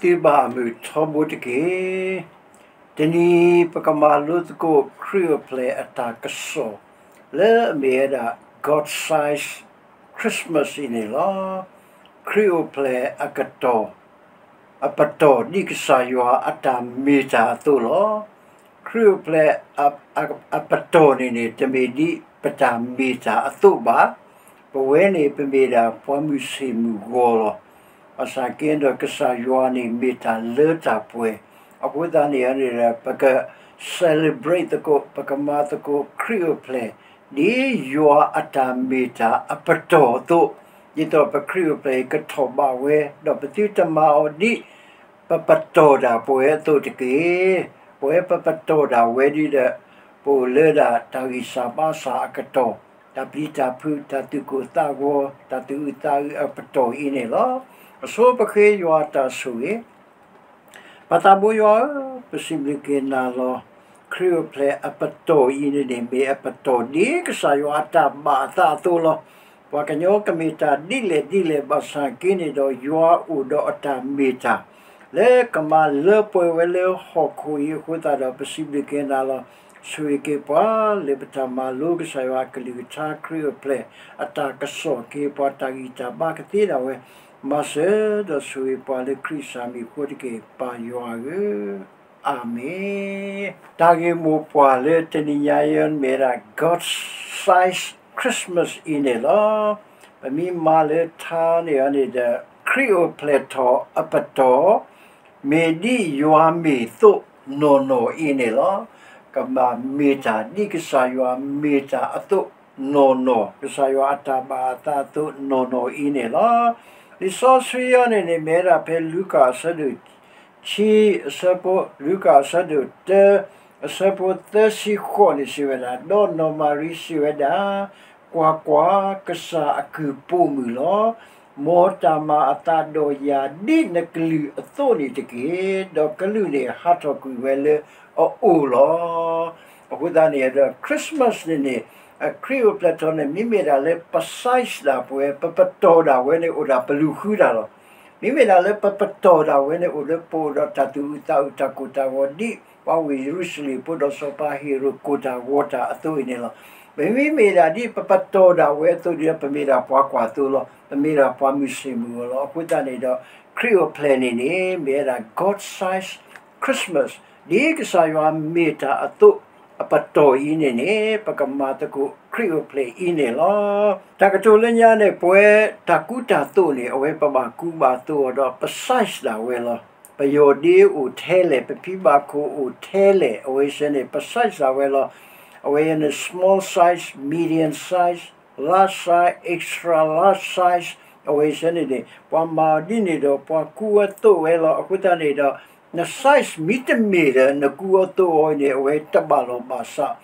သုဘၣ်အမုာ်ထီဘိတက့ၢ်. တနံၤအံၤ ပကမၤလိသကိးခရံာ်အိၣ်ဖျဲၣ်အတၢ်ကစီၣ် လၢအမ့ၢ်ဝဲဒၣ် God-sized Christmas အံၤန့ၣ်လီၤ. ခရံာ်အိၣ်ဖျဲၣ်အကတီၢ် အပတီၢ်ဒ်ကစၢ်ယွၤအတၢ်မ့ၢ်တၢ်အသိးလီၤ. ခရံာ်အိၣ်ဖျဲၣ်အ အ အပတီၢ်န့ၣ်န့ၣ် တမ့ၢ်ဒ်ပတၢ်မ့ၢ်တၢ်အသိးဘၣ်. ပဝဲန့ၣ် ပမ့ၢ်ဒၣ်ပှၤမုၢ်ဆ့ၣ်မုၢ်ဂီၤလီၤ. ဘၣ်ဆၣ်က့ဒီးကစၢ်ယွၤန့ၣ် မ့ၢ်တၢ်လၢတၢ်ပှဲၤ, အဃိသတးန့ၣ်န့ၣ်ဒီး ပက celebrate သကိး ပကမၤသကိးခရံာ်အိၣ်ဖျဲၣ် ဒ်ယွၤအတၢ်မ့ၢ်တၢ်အပတီၢ်အသိး, ဒ်သိးပခရံာ်အိၣ်ဖျဲၣ်အံၤကထီၣ်ဘးဝဲ, ဒီးပသုတမၤအီၤဒ် ပပတီၢ်ဒၣ်ပဝဲအသိးတက့ၢ်. ပဝဲပပတီၢ်ဒၣ်ဝဲဒ်ဒီး ပအိၣ်လၢဒၣ်တၢ်ဂံၢ်စၢ်ဘါစၢ်အကတီၢ်, တၢ်ပျံၤတၢ်ဖုး, တၢ်သူၣ်ကိၢ်သးဂီၤ, တၢ်သူၣ်အုးသးအုးအပတီၢ်အံၤန့ၣ်လီၤ. အဆိပဃ့ယွၤအတၢ်ဆိၣ်ဂ့ၤ ပၢ်သးဘိယွၤဧၢ, ပစံးဘျုးက့ၤနၤလီၤ. ခရံာ်အိၣ်ဖျဲၣ်အပတီၢ်အံၤန့ၣ်န့ၣ် မ့ၢ်အပတီၢ်ဒ်ကစၢ်ယွၤအတၢ်ဘၣ်အသးအသိးလီၤ. ပှၤကညီကမ့ၢ်တၢ်ဒ်လဲၣ်ဒ်လဲၣ်ဘၣ်ဆၣ်က့န့ၣ်ဒီး ယွၤအိၣ်ဒီးအတၢ်မ့ၢ်တၢ် လၢကမၤလၢပှဲၤဝဲလၢဟီၣ်ခိၣ်အံၤအဃိသတးဒီး ပစံးဘျုးက့ၤနၤလီၤ. ဆိၣ်ဂ့ၤက့ၤပှၤလၢပတၢ်မၤလိကစၢ်ယွၤအကလုၢ်ကထါ ခရံာ်အိၣ်ဖျဲၣ်အတၢ်ကစီၣ်က့ၤပှၤ တၢ်ဂံၢ်တၢ်ဘါကသ့ဒၣ်ဝဲ, မၤစၢၤဒီးဆိၣ်ဂ့ၤပှၤလၢခရံာ်စၢ်မံၤအဃိတက့ၢ် ပၢ်ယွၤဧၢ, အၤမ့ၣ်. တၢ်ဂ့ၢ်မိၢ်ပှၢ်လၢတနံၤညါအံၤမ့ၢ်ဝဲဒၣ် God-sized Christmas အံၤန့ၣ်လီၤ. ပမ့ၢ်မၤလၢထါန့ၣ်န့ၣ်ဒီး ခရံာ်အိၣ်ဖျဲၣ်ထီၣ်အပတီၢ် မ့ၢ်ဒ်ယွၤမ့ၢ်သိးနီၢ်နီၢ်အံၤန့ၣ်လီၤ. ကဘၣ်မ့ၢ်တၢ်ဒ်ကစၢ်ယွၤမ့ၢ်တၢ်အသိးနီၢ်နီၢ်, ကစၢ်ယွၤအတၢ်ဘၣ်အသးအသိးနီၢ်နီၢ်အံၤန့ၣ်လီၤ. လံာ်စီဆှံအံၤန့ၣ်န့ၣ် မ့ၢ်ဝဲဒၣ်ဖဲလူၤကၣ်အဆၢဒိၣ် ဆံ အဆၢဖိ လူၤကၣ်အဆၢဒိၣ်တၢ အဆၢဖိသၢဆံဃိးန့ၣ်စံးဝဲဒၣ်, ဒီးနီၢ်မၤရံစံးဝဲဒၣ်, ကွၢ်ကွၢ်, ကစၢ်အကုၢ်ပိာ်မုၣ်လီၤ. မ်တၢ်မၤအသးဒီးယၤဒ်နကလုၢ်အသိးန့ၣ်တက့ၢ်. ဒီးကလူးန့ၣ်ဟးထီၣ်ကွံာ်ဝဲလၢအအိၣ်လီၤ. အဃိသတးန့ၣ်ဒီး Christmas န့ၣ်န့ၣ် ခရံာ်အိၣ်ဖျဲၣ်ထီၣ်န့ၣ် မ့မ့ၢ်ဒၣ်လၢပ size ဒၣ်ပဝဲ ပပတီၢ်ဒၣ်ဝဲန့ၣ် အိၣ်ဒၣ်ပလူၤဃုတၢ်လီၤ. မ့မ့ၢ်ဒၣ်လၢပပတီၢ်ဒၣ်ဝဲန့ၣ် အိၣ်လၢပအိၣ်ဒီးတၢ်သူၣ်အုးသးအုးတၢ်ကိၢ်တၢ်ဂီၤဒ် ပှၤဝ့ၢ်ယရူၤၡလ့ၣ်ဖိဒီးစီၤပၤဟ့ၤရိာ်ကိၢ်တၢ်ဂီၤတၢ်အသိးအံၤန့ၣ်လီၤ. ပမ့မ့ၢ်ဒၣ်ဒ်ပပတီၢ်ဒၣ်ဝဲအသိးဒီး ပမ့ၢ်ဒၣ်ပှၤကွၢ်သိလီၤ. ပမ့ၢ်ဒၣ်ပှၤမုၢ်ဆ့ၣ်မုၢ်ဂီၤလီၤ. အဃိသတးန့ၣ်ဒီး ခရံာ်အိၣ်ဖျဲၣ်န့ၣ်န့ၣ် မ့ၢ်ဝဲဒၣ် God-sized Christmas ဒ်ကစၢ်ယွၤမ့ၢ်တၢ်အသိး အပတီၢ်အံၤန့ၣ်န့ၣ် ပကမၤသကိးခရံာ်အိၣ်ဖျဲၣ်အံၤန့ၣ်လီၤ. တၢ်ကတိၤလၢညါန့ၣ် ပဝဲတၢ်ကူတၢ်သိးန့ၣ် အဝဲပဘၣ်ကူဘၣ်သိးအီၤဒီး ပ size ဒၣ်ဝဲလီၤ. ပယီၢ်ဒ့အိၣ်ထဲလဲၣ်, ပဖံဘၣ်ခိၣ်အိၣ်ထဲလဲၣ်, အဝဲစ့ၢ်န့ၣ် ပ size ဒၣ်ဝဲလီၤ. အဝဲန့ၣ် small size, medium size, large size, extra large size, အဝဲစ့ၢ်န့ၣ်န့ၣ် ပှၤမၤအီၤဒ်န့ၣ်ဒီး ပှၤကူအီၤသိးဝဲလီၤ. အဃိသတးန့ၣ်ဒီး န size မ့တမ့ၢ်ဒီး နကူအီၤသိးအီၤန့ၣ် အဝဲတဘၣ်လီၤဘၣ်ဆၣ်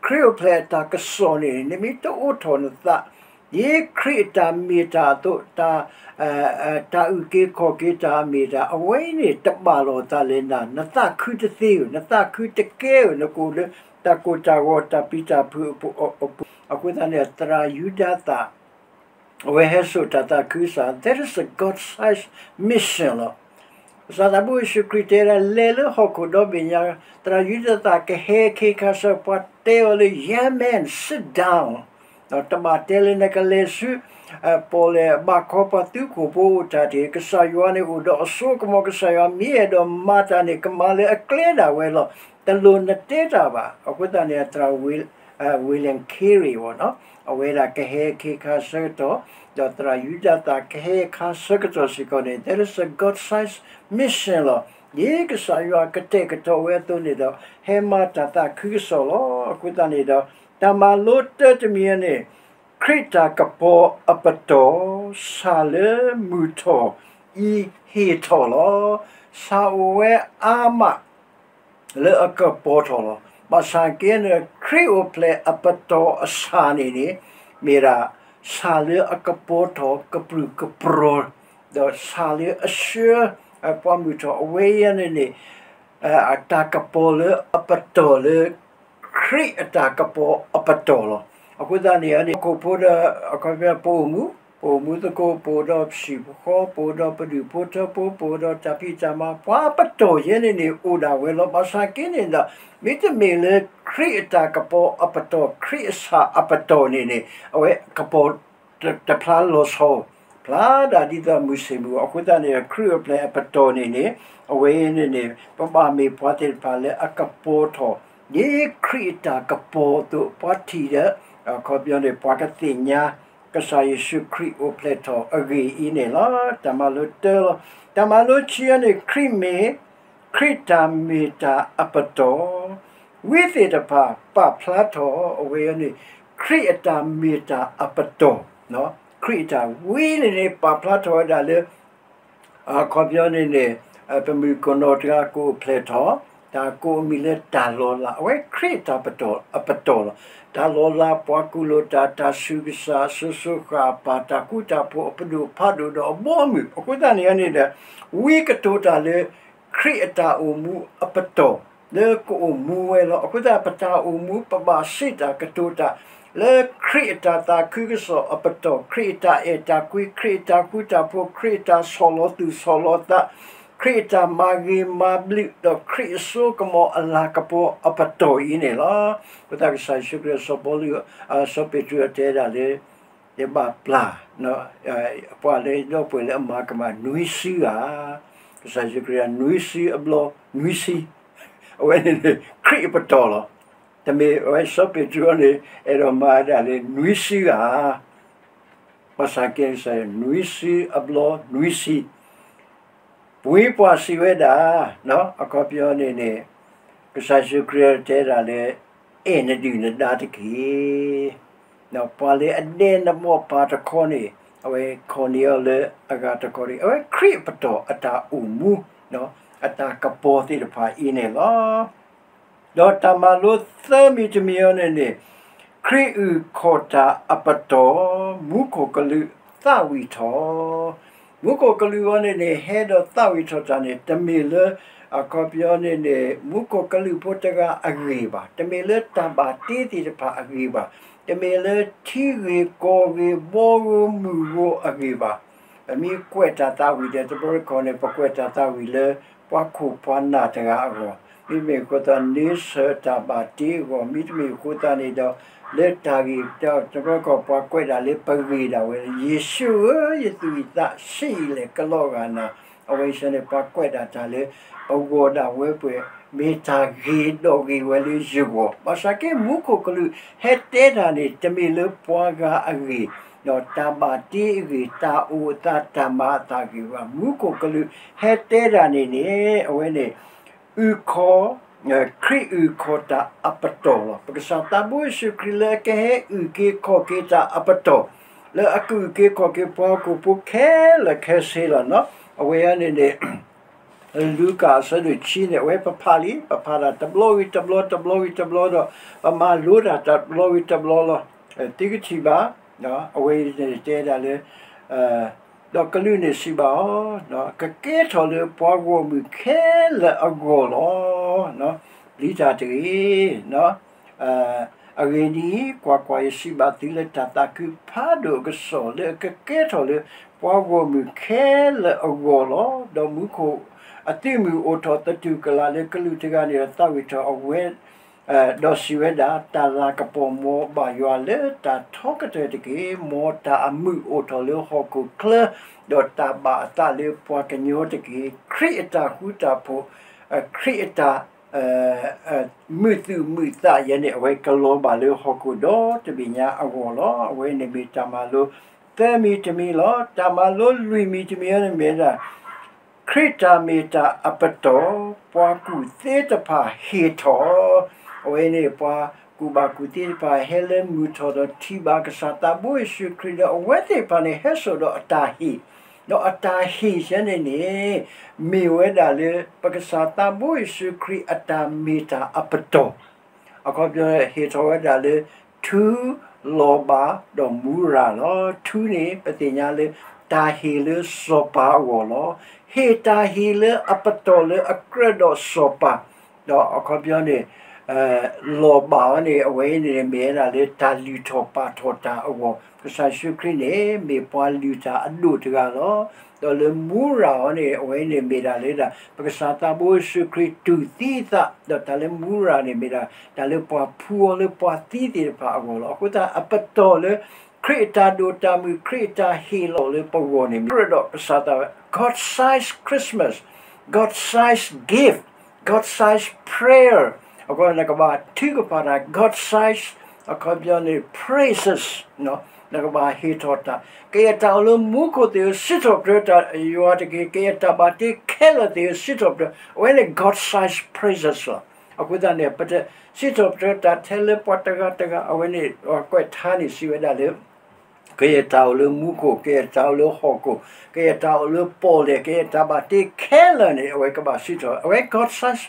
ခရံာ်အိၣ်ဖျဲၣ်အတၢ်ကစီၣ်န့ၣ် နမ့ၢ်တအိးထီၣ်နသး ဒ်ခရံာ်အတၢ်မ့ၢ်တၢ်အသိး တၢ် တၢ်အုၣ်က့ၤခီၣ်က့ၤတၢ်အမ့ၢ်တၢ် အဝဲအံၤန့ၣ် တဘၣ်လိာ်သးလၢနၤ, နသးခုတသ့ဧိၤ, နသးခုတကဲဧိၤ, နကအိၣ်လၢတၢ်ကိၢ်တၢ်ဂီၤ တၢ်ပျံၤတၢ်ဖုးအပူၤ, အဃိသတးန့ၣ် သရၣ်ယူဒၤသၣ် အဝဲဟဲစိာ်တၢ်သးခုကစီၣ်, that is a God-sized mission လီၤ. ကစၢ်သးဘိယ့ၣ်ၡူးခရံာ်တဲဒၣ် လဲၤလၢဟီၣ်ခိၣ်ဒီဘ့ၣ်ညါ, သရၣ်ယူဒၤသၣ်ကဟဲအခ့အခါဆၢ ပှၤတဲအီၤလၢ young man, sit down, ဒီးတဘၣ်တဲလၢနကလဲၤဆူ ပီၣ်လဲၣ်ဘၣ်ခီပှၤသုးခိၣ်ဖိအိၣ်တၢ်တဂ့ၤ, ကစၢ်ယွၤန့ၣ်အိၣ်ဒီးအစိအကမီၤ, ကစၢ်ယွၤမ့ၢ်အဲၣ်ဒိးမၤတၢ်န့ၣ် ကမၤလၢအကျဲဒၣ်ဝဲလီၤ. တလိၣ်နတဲတၢ်ဘၣ်. အဃိသတးန့ၣ် သရၣ် William Carey ဘၣ်နီၤ, အဝဲဒၣ်ကဟဲအခ့အခါဆၢကတီၢ်, ဒီးသရၣ်ယူဒၤသၣ်ကဟဲအခါဆၢကတီၢ်စ့ၢ်ကီးန့ၣ် that is a God-sized mission လီၤ. ဒ်ကစၢ်ယွၤကတဲာ်ကတီၤဝဲအသိးန့ၣ်ဒီး ဟဲမၤတၢ်သးခုကစီၣ်လီၤ. အဃိသတးန့ၣ်ဒီး တၢ်မၤလိတၢတမံၤန့ၣ် ခရံာ်တၢ်ကပီၤအပတီၢ် ဆၣ်လၢမုၢ်ထီၣ်အံၤဟ့ၣ်ထီၣ်လီၤ. ဆၣ်အိၣ်ဝဲအါမး လၢအကပီၤထီၣ်လီၤ. ဘၣ်ဆၣ်က့န့ၣ် ခရံာ်အိၣ်ဖျဲၣ်အပတီၢ်အဆၣ်န့ၣ်န့ၣ် မ့ၢ်ဒၣ် ဆၣ်လၢအကပီၤထီၣ်ကပြုၢ်ကပြီၤ, ဒီးဆၣ်လၢအဆှၢ ပှၤမုၢ်ထီၣ်အဝဲအံၤန့ၣ်န့ၣ် တၢ်ကပီၤလၢအပတီၢ်လၢ ခရံာ်အတၢ်ကပီၤအပတီၢ်လီၤ. အဃိသတးန့ၣ်န့ၣ် ဟီၣ်ခိၣ်ဖိဒီး အခီပညီပအိၣ်မူ ပအိၣ်မူသကိး ပအိၣ်ဒီးပဟံၣ်ပဃီ ပအိၣ်ဒီးပဒူၣ်ဖိထၢဖိ ပအိၣ်ဒီးတၢ်ဖံးတၢ်မၤ ပှၤအပတီၢ်ယဲန့ၣ်န့ၣ် အိၣ်ဒၣ်ဝဲလီၤ. ဘၣ်ဆၣ်က့န့ၣ်ဒီး မ့တမ့ၢ်လၢခရံာ်အတၢ်ကပီၤအပတီၢ် ခရံာ်အဆၣ်အပတီၢ်န့ၣ်န့ၣ် အဝဲကပီၤတဖျါလီၤဆီ ဖျါဒၣ်ဒ်သိးမုၢ်ဆ့ၣ်မုၢ်ဂီၤ အဃိသတးန့ၣ် ခရံာ်အိၣ်ဖျဲၣ်အပတီၢ်န့ၣ်န့ၣ် အဝဲန့ၣ်န့ၣ် ပဘၣ်မ့ၢ်ပှၤသ့ၣ်တဖၣ်လၢအကပီၤထီၣ် ဒ်ခရံာ်အတၢ်ကပီၤအသိး ပှၤထံၣ်ဒီး အခီပညီန့ၣ် ပှၤကသ့ၣ်ညါ ကစၢ်ယ့ၣ်ၡူးခရံာ်အိၣ်ဖျဲၣ်ထီၣ်အဂ့ၢ်အံၤန့ၣ်လီၤ. တၢ်မၤလိတၢလီၤ. တၢ်မၤလိခံအံၤန့ၣ် ခရံာ်မ့ၢ် ခရံာ်တၢ်မ့ၢ်တၢ်အပတီၢ်, ဝံသ့ၣ်တဖၣ်ပာ်ဖျါထီၣ် အဝဲန့ၣ် ခရံာ်အတၢ်မ့ၢ်တၢ်အပတီၢ်, ခရံာ်အတၢ်ဝံန့ၣ်န့ၣ် ပာ်ဖျါထီၣ်ဝဲဒၣ်လၢ အခီပညီန့ၣ်န့ၣ် ပမုၢ်ကနီၤတဂၤကအိၣ်ဖျဲၣ်ထီၣ် တၢ်ကိးအမံၤလၢတၢ်လီၤလး အဝဲခရံာ်အတၢ်ပတီၢ် အပတီၢ်လီၤ. တၢ်လီၤလး ပှၤကူၣ်လိာ်တၢ် တၢ်ဆူးကစၢ် စိၤစိၤဃၣ်ဃၣ် တၢ်ဃူတၢ်ဖိး အပဒိၣ်ဖးဒိၣ်ဒီးအဘီအမုၢ် အဃိသတးန့ၣ်န့ၣ်ဒီး ဝံကတိၤတၢ်လၢ ခရံာ်အတၢ်အိၣ်မူအပတီၢ် လၢကအိၣ်မူဝဲလီၤ. အဃိသတး ပတၢ်အိၣ်မူ ပဘၣ်စံးတၢ်ကတိၤတၢ် လၢခရံာ်အတၢ်သးခုကစီၣ်အပတီၢ်, ခရံာ်အတၢ်အဲၣ်တၢ်ကွံ, ခရံာ်အတၢ်ဃူတၢ်ဖိး, ခရံာ်အတၢ်ဆီၣ်လီၤသူၣ်ဆီၣ်လီၤသး, ခရံာ်အတၢ်မၤဂ့ၤမၤဘျုး ဒီးခရံာ်အစိကမီၤအလၤကပီၤအပတီၢ်အံၤန့ၣ်လီၤ. အဃိသတးကစၢ်ယ့ၣ်ၡူးခရံာ် စီၤပီလူး စီၤပ့းတရူးတဲဒၣ်လၢ ယဘၣ်ပျၢ် ပှၤလၢယဒီပုၢ်ဝဲၢ်လၢအမၤကမၣ်နွံဆံဂၤ, ကစၢ်ယ့ၣ်ၡူးခရံာ် နွံဆံအဘျီ နွံဆံ, အဝဲန့ၣ်န့ၣ် ခရံာ်အပတီၢ်လီၤ. တမ့ၢ်အဝဲစီၤပ့းတရူးန့ၣ် အဲၣ်ဒိးမၤဝဲဒၣ်လၢနွံဆံဂၤ, ဘၣ်ဆၣ်က့ နွံဆံအဘျီ နွံဆံ ပှၤစံးဝဲဒၣ်, အခီပညီန့ၣ်န့ၣ် ကစၢ်ယ့ၣ်ၡူးခရံာ်တဲဒၣ်လၢ အဲၣ်နဒုၣ်နဒါတက့ၢ်. ပှၤလၢအဒဲနဘီၣ်ပၢ်တခီန့ၣ် အဝဲခီန့ၢ်အီၤလၢအဂၤတခီန့ၣ် အဝဲခရံာ်အပတီၢ်အတၢ်အိၣ်မူ အတၢ်ကပီၤသ့ၣ်တဖၣ်အံၤန့ၣ်လီၤ. ဒီးတၢ်မၤလိသၢမံၤတမံၤအံၤန့ၣ်န့ၣ် ခရံာ်အုၣ်ခီၣ်တၢ်အပတီၢ် မူခိၣ်ကလူးသးဝံၣ်ထီၣ်, မူခိၣ်ကလူးအံၤန့ၣ်န့ၣ် ဟဲဒီးသးဝံၣ်ထီၣ်တၢ်န့ၣ် တမ့ၢ်လၢ အခီပညီန့ၣ်န့ၣ် မူခိၣ်ကလူးဖိတဂၤအဂ့ၢ်ဘၣ်, တမ့ၢ်လၢတၢ်ဘၣ်တ့သ့ၣ်တဖၣ်အဂ့ၢ်ဘၣ်, တမ့ၢ်လၢထံဂ့ၤကီၢ်ဂ့ၤ ဘီဂိၤမုၢ်ဂိၤအဂ့ၢ်ဘၣ်. ပမ့ၢ်ကွဲးတၢ်သးဝံၣ်ဒီး တဘျီတခီၣ်န့ၣ် ပကွဲးတၢ်သးဝံၣ်လၢ ပှၤခိၣ်ပှၤနၢ်တဂၤအဂီၢ်, မ့တမ့ၢ်အဃိသတး န့ဆၢၣ်တၢ်ဘၣ်တ့အဂီၢ်, မ့တမ့ၢ်အဃိသတးန့ၣ်ဒီး လၢတၢ်ဂ့ၢ် တဘျီတခီၣ်ပှၤကွဲးဒၣ်လၢပဂ့ၢ်ဒၣ်ဝဲလၢ ယ့ၣ်ၡူးဧၢ, ယသူၣ်အံၤသးဆံးအံၤလဲၣ် ကလီၤဂာ်နၤ, အဝဲဆၢန့ၣ် ပှၤကွဲးဒၣ်တၢ်လၢ ပဂီၢ်ဒၣ်ဝဲပှဲၤ မ့ၢ်တၢ်ဂ့ၤဒီးဂ့ၤဝဲလၢယဂီၢ်, ဘၣ်ဆၣ်က့ မူခိၣ်ကလူးဟဲတဲတၢ်န့ၣ် တမ့ၢ်လၢပှၤဂၤအဂ့ၢ်, ဒီးတၢ်ဘၣ်တ့အဂ့ၢ် တၢ်အိၣ်အသး တၢ်မၤအသးအဂ့ၢ်ဘၣ်, မူခိၣ်ကလူးဟဲတဲတၢ်န့ၣ်န့ၣ် အဝဲန့ၣ် အုၣ်ခီၣ် ခရံာ်အုၣ်ခီၣ်တၢ်အပတီၢ်လီၤ. ပကစၢ်သးဘိယ့ၣ်ၡူးခရံာ်လၢအကဟဲအုၣ်က့ၤခီၣ်က့ၤတၢ်အပတီၢ်, လၢအကအုၣ်က့ၤခီၣ်က့ၤပှၤဟီၣ်ခိၣ်ဖိခဲလၢာ်ခဲဆ့လီၤ. အဝဲန့ၣ်န့ၣ် လူၤကၣ်အဆၢဒိၣ်ခံန့ၣ် အဝဲပဖးလံ, ပဖးတၢ်တဘျီဝံၤတဘျီ တဘျီဝံၤတဘျီဒီး ပမၤလိတၢ်တဘျီဝံၤတဘျီလီၤ. သုကထံၣ်ဘၣ်, အဝဲန့ၣ်တဲဒၣ်လၢ ဒီးကလူးန့ၣ်စံးဘၣ်အီၤ, ကကဲထီၣ်လၢပှၤဂီၢ်မုၢ်ခဲလၢာ်အဂီၢ်လီၤ. ပျံၤတၢ်တဂ့ၤ. အဂ့ၢ်ဒ်အံၤ, ကွၢ်ကွၢ်, ယစံးဘၣ်သုလၢတၢ်သးခုဖးဒိၣ်အကစီၣ်လၢအကကဲထီၣ်လၢပှၤဂီၢ်မုၢ်ခဲလၢာ်အဂီၢ်လီၤ. ဒီးမူခိၣ်အသုးမုၢ်အိၣ်ထီၣ်သတူၢ်ကလာ်လၢကလူးတဂၤန့ၣ်ဒီးသးဝံၣ်ထီၣ်အဝဲ ဒီးစံးဝဲဒၣ်, တၢ်လၤကပီၤမ်ပၢ်ယွၤလၢတၢ်ထီကတၢၢ်တက့ၢ်. မ်တၢ်အမုာ်အိၣ်ထီၣ်လၢဟီၣ်ခိၣ်ချၢ, ဒီးတၢ်ဘၣ်အသးလၢပှၤကညီတက့ၢ်. ခရံာ်အတၢ်ဃူတၢ်ဖိး, ခရံာ်အတၢ် မုာ်သူၣ်မုာ်သးယဲန့ၣ် အဝဲကလီၤဘၣ်လၢဟီၣ်ခိၣ်ဒီတဘ့ၣ်ညါအဂီၢ်လီၤ. အဝဲန့ၣ်မ့ၢ်တၢ်မၤလိသၢမံၤတမံၤလီၤ. တၢ်မၤလိလွံၢ်မံၤတမံၤန့ၣ်မ့ၢ်ဒၣ် ခရံာ်တၢ်မ့ၢ်တၢ်အပတီၢ်, ပှၤကူၣ်သ့တဖၣ်ဟ့ၣ်ထီၣ်, အဝဲန့ၣ်ပှၤကူၣ်ဘၣ်ကူၣ်သ့တဖၣ်ဟဲလၢမုၢ်ထီၣ်ဒီးထံၣ်ဘၣ်ကစၢ်သးဘိယ့ၣ်ၡူးခရံာ်ဒီး အဝဲသ့ၣ်တဖၣ်န့ၣ် ဟဲစိာ်ဒီးအတၢ်ဟ့ၣ်, ဒီးအတၢ်ဟ့ၣ်ဆၢန့ၣ်န့ၣ် မ့ၢ်ဝဲဒၣ်လၢ ပကစၢ်သးဘိယ့ၣ်ၡူးခရံာ်အတၢ်မ့ၢ်တၢ်အပတီၢ် အခီပညီဟ့ၣ်ထီၣ်ဝဲဒၣ်လၢ ထူ, လီၤဘၣ်, ဒီးမူရၤလီၤ. ထူန့ၣ် ပသ့ၣ်ညါလၢ တၢ်ဟ့ၣ်လၢစီၤပၤအဂီၢ်လီၤ. ဟ့ၣ်တၢ်ဟ့ၣ်လၢအပတီၢ်လၢအကြၢးဒီးစီၤပၤ, ဒီးအခီပညီန့ၣ် လီၤဘၣ်အီၤန့ၣ် အဝဲအံၤန့ၣ်မ့ၢ်ဝဲဒၣ်လၢတၢ်လုၢ်ထီၣ်ပာ်ထီၣ်တၢ်အဂီၢ်, ကစၢ်ယ့ၣ်ၡူးခရံာ်န့ၣ် မ့ၢ်ပှၤလုၢ်တၢ်အဒိၣ်တဂၤလီၤ. ဒီးလၢမူရၤအီၤန့ၣ် အဝဲအံၤန့ၣ်မ့ၢ်ဒၣ်လၢဒၣ် ပကစၢ်သးဘိယ့ၣ်ၡူးခရံာ်တူၢ်သံအသး, ဒီးတၢ်လၢမူရၤန့ၣ်မ့ၢ်ဒၣ် တၢ်လၢပှၤဖှူအီၤလၢပှၤသံသ့ၣ်တဖၣ်အဂီၢ်လီၤ. အဃိသတး အပတီၢ်လၢ ခရံာ်အတၢ်ဒိၣ်တၢ်မုၢ် ခရံာ်အတၢ်ဟ့ၣ်လီၤလၢပဂီၢ်န့ၣ် မ့ၢ်ဒီးကစၢ်သးဝဲ God size Christmas, God size gift, God size prayer, အဃိနကဘၣ်ထုကဖၣ်တၢ် God size, အခီပညီန့ၣ် praises, နကဘၣ်ဟ့ၣ်ထီၣ်တၢ်, ကယဲၢ်တၢ်အိၣ်လၢမူခိၣ်သ့ၣ်ဧၢ စံးထီၣ်ပတြၢၤတၢ်ယွၤတက့ၢ်, ကယဲၢ်တၢ်ဘၣ်တ့ခဲလၢာ်သ့ၣ်ဧၢ စံးထီၣ်ပတြၢၤ, အဝဲန့ၣ် God size praises လီၤ. အဃိသတးန့ၣ် ပတစံးထီၣ်ပတြၢၤတၢ်ထဲလၢပှၤတဂၤတဂၤ, အဝဲန့ၣ် ကွဲးထါန့ၣ်စံးဝဲဒၣ်လၢ ကယဲၢ်တၢ်အိၣ်လၢမူခိၣ်, ကယဲၢ်တၢ်အိၣ်လၢဟီၣ်ခိၣ်, ကယဲၢ်တၢ်အိၣ်လၢပီၣ်လဲၣ်, ကယဲၢ်တၢ်ဘၣ်တ့ခဲလၢာ်န့ၣ် အဝဲကဘၣ်စံးထီၣ်, အဝဲ God size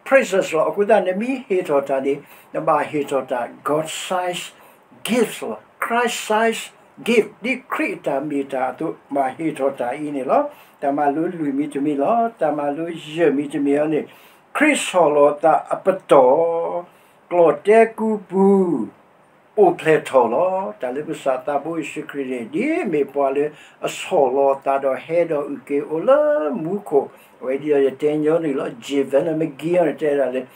praises လီၤ. အဃိသတး နမ့ၢ်ဟ့ၣ်ထီၣ်တၢ်န့ၣ် နဘၣ်ဟ့ၣ်ထီၣ်တၢ် God size gifts လီၤ. Christ size gift ဒ်ခရံာ်အတၢ်မ့ၢ်တၢ်အသိး ဘၣ်ဟ့ၣ်ထီၣ်တၢ်အံၤန့ၣ်လီၤ. တၢ်မၤလိလွံၢ်မံၤတမံၤလီၤ. တၢ်မၤလိယဲၢ်မံၤတမံၤအံၤန့ၣ် ခရံာ်ဆီၣ်လီၤသးအပတီၢ် ကျီၣ်တဲကူပူၤ အိၣ်ဖျဲၣ်ထီၣ်လီၤ. တၢ်လၢပကစၢ်သးဘိယ့ၣ်ၡူးခရံာ်န့ၣ် ဒ်မ့ၢ်ပှၤလၢအဆီၣ်လီၤအသးဒီးဟဲဒီးအုၣ်က့ၤအိၣ်လၢမူခိၣ်, အဝဲဒ်ဒီးယတဲညီနုၢ်လီၤ, Jay Vernon McGee န့ၣ် တဲဒၣ်လၢ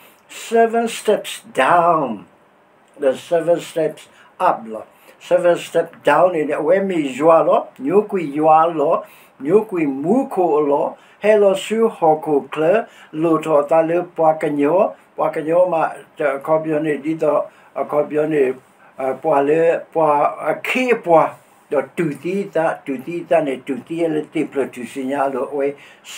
seven steps down, the seven steps up လီၤ. Seven step down န့ၣ်န့ၣ် အဝဲမ့ၢ်ယွၤလီၤ. ညိကွံာ်ယွၤအလီၢ်, ညိကွံာ်မူခိၣ်အလီၢ်, ဟဲလီၤဆူဟီၣ်ခိၣ်ချၢ, လိၣ်ထီၣ်အသးလၢပှၤကညီ, ပှၤကညီမး အခီပညီန့ၣ် ဒ်သိး အခီပညီန့ၣ် ပှၤလၢ ပှၤအခ့အပှၤ, ဒီးတူၢ်သံအသး, တူၢ်သံအသးန့ၣ် တူၢ်သံလၢသ့ၣ်ဖျၢၣ်ထူၣ်စုညါအလိၤ, အဝဲ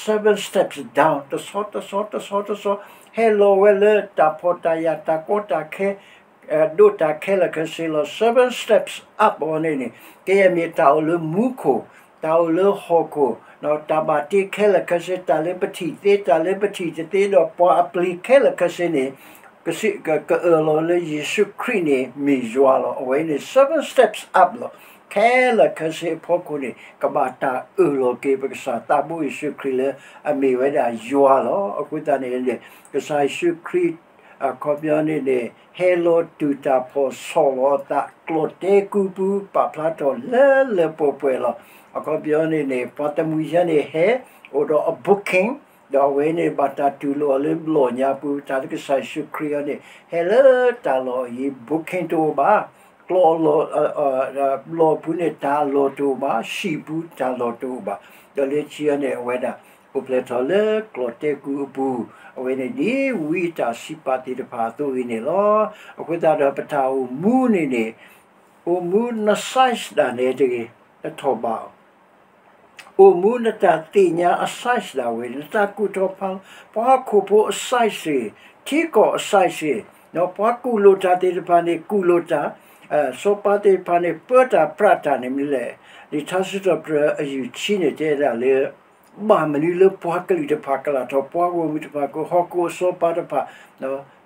seven steps down တဆီတဆီတဆီတဆီ, ဟဲလီၤဝဲလၢတၢ်ဖှီၣ်တၢ်ယာ်တၢ်ကီတၢ်ခဲ ဒိးတၢ်ခဲလၢာ်ခဲဆ့လီၤ. Seven steps up အီၤန့ၣ်န့ၣ် ကယဲၢ်မ့ၢ်တၢ်အိၣ်လၢမူခိၣ်, တၢ်အိၣ်လၢဟီၣ်ခိၣ်, တၢ်ဘၣ်တ့ခဲလၢာ်ခဲဆ့, တၢ်လၢပထံၣ်သ့, တၢ်လၢပထံၣ်တသ့, ဒီးပှၤအပျ့ၤခဲလၢာ်ခဲဆ့န့ၣ် ကစံး က ကအၢၣ်လီၤလၢယ့ၣ်ၡူးခရံာ်န့ၣ် မ့ၢ်ယွၤလီၤ. အဝဲန့ၣ် seven steps up လီၤ. ခဲလၢာ်ခဲဆ့အဖီခိၣ်န့ၣ် ကဘၣ်တၢ်အၢၣ်လီၤက့ၤ ပကစၢ်သးဘိယ့ၣ်ၡူးခရံာ်လၢအမ့ၢ်ဝဲဒၣ်ယွၤလီၤ. အဃိသတးန့ၣ်န့ၣ် ကစၢ်ယ့ၣ်ၡူးခရံာ် အခီပညီန့ၣ်န့ၣ် ဟဲလီၤတူၢ်တၢ်ဖှီၣ်ဆီၣ်လီၤအသး ကျီၣ်တဲကူပူၤ ပာ်ဖျါထီၣ်လၢလၢပှဲၤပှဲၤလီၤ. အခီပညီန့ၣ်န့ၣ် ပှၤတမှံၤယါန့ၣ်ဟဲ အိၣ်ဒီးအ booking ဒီးအဝဲန့ၣ် ဘၣ်တၢ်တူၢ်လိာ်အီၤလၢဘျီၣ်ညါပူၤ, တၢ်လၢကစၢ်ယ့ၣ်ၡူးခရံာ်အံၤန့ၣ် ဟဲလၢတၢ်လီၢ်အံၤ booking တအိၣ်ဘၣ်, ကျီၣ်လီၢ် ဘျီၣ်ပူၤန့ၣ် တၢ်လီၢ်တအိၣ်ဘၣ်, ဟံၣ်ပူၤတၢ်လီၢ်တအိၣ်ဘၣ်, ဒီးလၢခံအံၤန့ၣ် အဝဲဒၣ် အိၣ်ဖျဲၣ်ထီၣ်လၢကျီၣ်တဲကူအပူၤ, အဝဲန့ၣ်ဒ်ဝံတၢ်စံးပာ်သ့ၣ်တဖၣ်အသိးအံၤန့ၣ်လီၤ. အဃိသတးဒီးပတၢ်အိၣ်မူန့ၣ်န့ၣ် အိၣ်မူန size ဒၣ်နဲတဂ့ၤ, နထီၣ်ဘးအီၤ အိၣ်မူနတၢ်သ့ၣ်ညါအ size ဒၣ်ဝဲ, နတၢ်ကူၣ်ထီၣ်ဖးလီၤ, ပှၤဟီၣ်ခိၣ်ဖိအ size တဂ့ၤ, ထံကီၢ်အ size တဂ့ၤ, ပှၤကူၣ်လိာ်တၢ်သ့ၣ်တဖၣ်န့ၣ် ကူၣ်လိာ်တၢ်, စီၤပၤသ့ၣ်တဖၣ်န့ၣ် ပၢတၢ်ပြးတၢ်န့ၣ်မနုၤလဲၣ်. လံာ်ထါစံးထီၣ်ပတြၢၤအယုၢ်ဆံန့ၣ် တဲဒၣ်လၢ ဘၣ်မနုၤလၢပှၤကလုာ်တဖၣ်ကလၢ်ထီၣ်, ပှၤဂီၢ်မုၢ်တဖၣ်က ဟီၣ်ခိၣ်အစီၤပၤတဖၣ်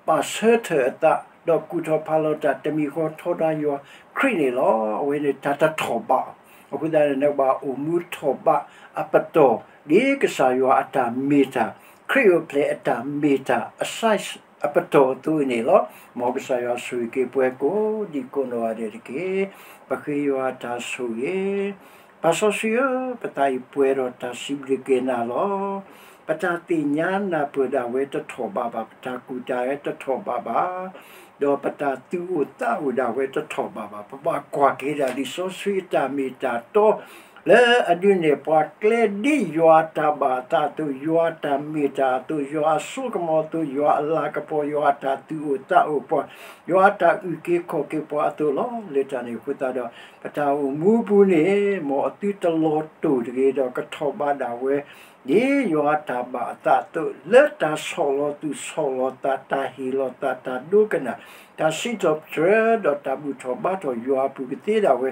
ပာ်ဆၢထၢၣ်အသး ဒီးကူၣ်ထီၣ်ဖးလီၤတၢ်တမံၤဃီ ထီဒါယွၤခရံာ်န့ၣ်လီၤ. အဝဲန့ၣ်တၢ်တထီၣ်ဘးအီၤ. အဃိသတးန့ၣ် နကဘၣ်အိၣ်မူထီၣ်ဘးအပတီၢ် ဒ်ကစၢ်ယွၤအတၢ်မ့ၢ်တၢ်, ခရံာ်အိၣ်ဖျဲၣ်အတၢ်မ့ၢ်တၢ် အ size အပတီၢ်အသိးအံၤန့ၣ်လီၤ. မ်ကစၢ်ယွၤဆိၣ်ဂ့ၤက့ၤပှၤကိးဒံကိးနီၢ်ဂၤဒဲးတက့ၢ်. ပဃ့ယွၤတၢ်ဆိၣ်ဂ့ၤ ပၢ်စီဆှံဧၢ, ပသးအံၤပှဲၤဒီးတၢ်စံးဘျုးက့ၤနၤလီၤ. ပတၢ်သ့ၣ်ညါနၢ်ပၢၢ်ဒၣ်ဝဲတထီၣ်ဘးဘၣ်, ပတၢ်ကူၣ်တၢ်ဝဲတထီၣ်ဘးဘၣ်, ဒီးပတၢ်သူၣ်အိၣ်သးအိၣ်ဒၣ်ဝဲတထီၣ်ဘးဘၣ်. ပဘၣ်ကွၢ်က့ၤဒၣ်လံာ်စီဆှံအတၢ်မ့ၢ်တၢ်တီ လၢအဒုးနဲၣ်ပှၤကျဲ ဒ်ယွၤအတၢ်ဘၣ်အသးအသိး, ယွၤအတၢ်မ့ၢ်တၢ်အသိး, ယွၤအစိကမီၤအသိး, ယွၤအလၤကပီၤ, ယွၤအတၢ်သူၣ်အိၣ်သးအိၣ်ပှၤ, ယွၤအတၢ်အုၣ်က့ၤခီၣ်က့ၤပှၤအသိးလီၤ. လၢတၢ်န့ၣ်အဃိသတးဒီး ပတၢ်အိၣ်မူပူၤန့ၣ် မ်အသုတလီၤတိာ်တဂ့ၤဒီး ကထီၣ်ဘးဒၣ်ဝဲ ဒ်ယွၤအတၢ်ဘၣ်အသးအသိး လၢတၢ်ဆီၣ်လီၤသူၣ်ဆီၣ်လီၤသး, တၢ်ဟ့ၣ်လီၤသး, တၢ်ဒိကနၣ်, တၢ်စံးထီၣ်ပတြၢၤ ဒီးတၢ်ဘူၣ်ထီၣ်ဘါထီၣ်ယွၤအပူၤကသ့ဒၣ်ဝဲ,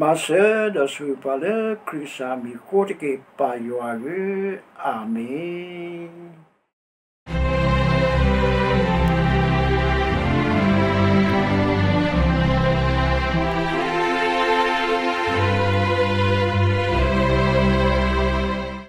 မၤစၢၤဒီးဆိၣ်ဂ့ၤပှၤလၢခရံာ်ကစၢ်မံၤဃိတက့ၢ် ပၢ်ယွၤဧၢ, အၤမ့ၣ်.